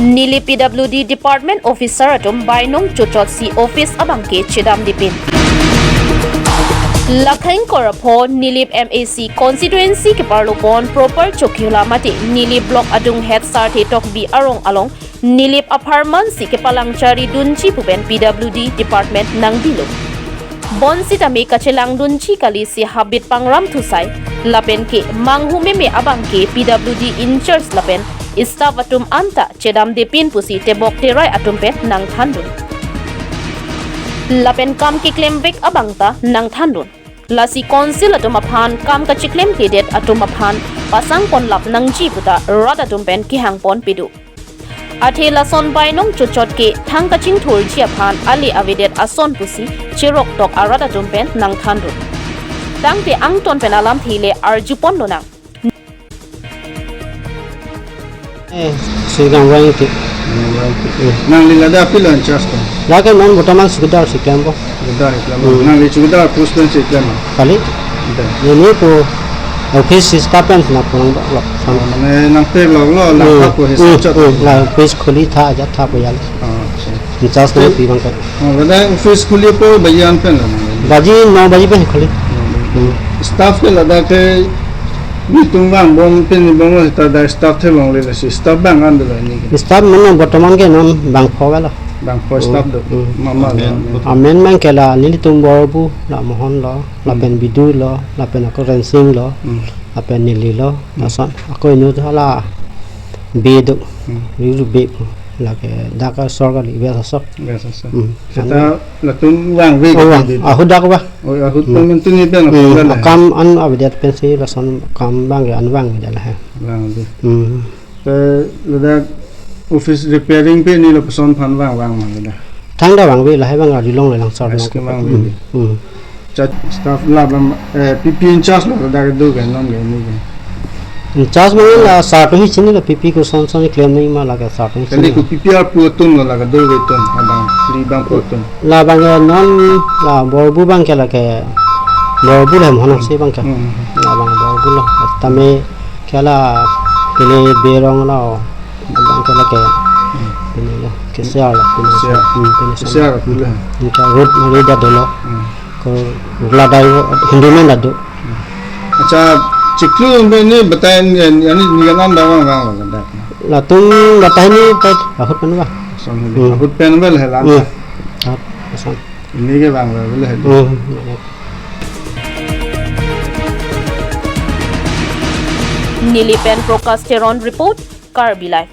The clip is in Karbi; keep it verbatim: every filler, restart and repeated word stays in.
Nilip P W D Department Officer atum bainong chochotsi office abangke chedamdepin. Lakhang Korapho Nilip M A C constituency keparlopon Proper Chokihola mate Nilip Block adunghet Sarthe Tokbi arong along Nilip apharmansi kepalang charidunji pu pen P W D Department nangbilo. Bonsitame kachelangdunji kalisi habit pangram thusai lapen ke manghumeme abangke P W D in-charge lapen staff atum anta chedamdepin pusi tebok terai atum pen nangthandun. Lapen kam keklemvek abangta nangthandun. Lasi council atum aphan kam kacheklemkledet atum aphan pasangponlap nangji puta rat atum pen kehangponpido. Athe lason bainong chochot ke thang kachingthurji aphan ale avedet ason pusi cheroktok arat atum pen nangthandun. Tangte angton pen alamthe le arjuponlonang. Eh, Srigang Waingti. Nangli ladak pilo in-charge ko? Lake non botoman chowkidar si klempo. Chowkidar si klempo. Hmm. Nangli chowkidar post pen si klempo? Kali. Dei. Neli ko office staff pen si nangpon lo. Oh, mane nangpek lo lo, hmm, nangpek ko hisap hmm, chot. Hmm. La office khuli tha, ajat tha ko yal. Oh, acha. In-charge ko pi bang ka. Oh, ladak office khulipo baji an pen lo. Baji no baji pen khuli. Hmm. Hmm. Staff ke ladak ke nelitum vangbom pen ni bom lo, seta dak staff the longle lasi staff bang an dolo neli ke. Staff mane botoman ke non bangpho lo. Bangpho staff do. Hmm. Mama lo. Amen. Amen bang ke la nelitum Borbu, la Mohon lo, lapen, hmm, Bidu lo, lapen ako Rensing lo, hmm, lapen neli lo, hmm, lason ako inut hala Be do. Hmm. Riru Be pu. Lake dak asor kali, Be asor. Be asor. Hmm. Seta latum vangve. Oh, vang. Ahut dak ba. Oh, ahut, hmm, pen tuni pen, hmm, vangve la. Akam an avedet pensi lason kam vangve, an vangve la he. Vangve. Hmm. Te ladak office repairing pen ni lapuson aphan vang vang ma ladak. Thangta vangve, lahai vang ari long le langsor. Aske long vangve. Hmm. Hmm. Cha-, staff labang, eh, P P in-charge lo ladak do ke non ke ni ke. In-charge mane la sir atum hi chini lo, P P koson son klem nangji ma, lake sir atum hi chini. Kali ko P P arpu atum lo, lake do ke atum, abang, li bangpo atum. Labang ke non la Borbu bang ke lake, Borbu le Mohon si bang ke. Hmm. Labang Borbu lo. Tame ke la pine Berong lo. Abang ke lake, hmm, pine lo, K C R lo, pine lo. K C R. Hmm, pine lo. K C R lo, hmm, pine lo. Inka road mari dak dolo. Hmm. Ko gladai Hindu men dak do. Hmm. Acha, chiklo pen ni batai ni, yani ni kanam dak vang vang lo dak. Latum batai ni pai ahut pen ba. Son ni, hmm, ahut pen ba le la. Hmm. Ahut, son. Ini ke vang ba le. Hmm. Nilip pen Prakash Teron report, Karbi Live.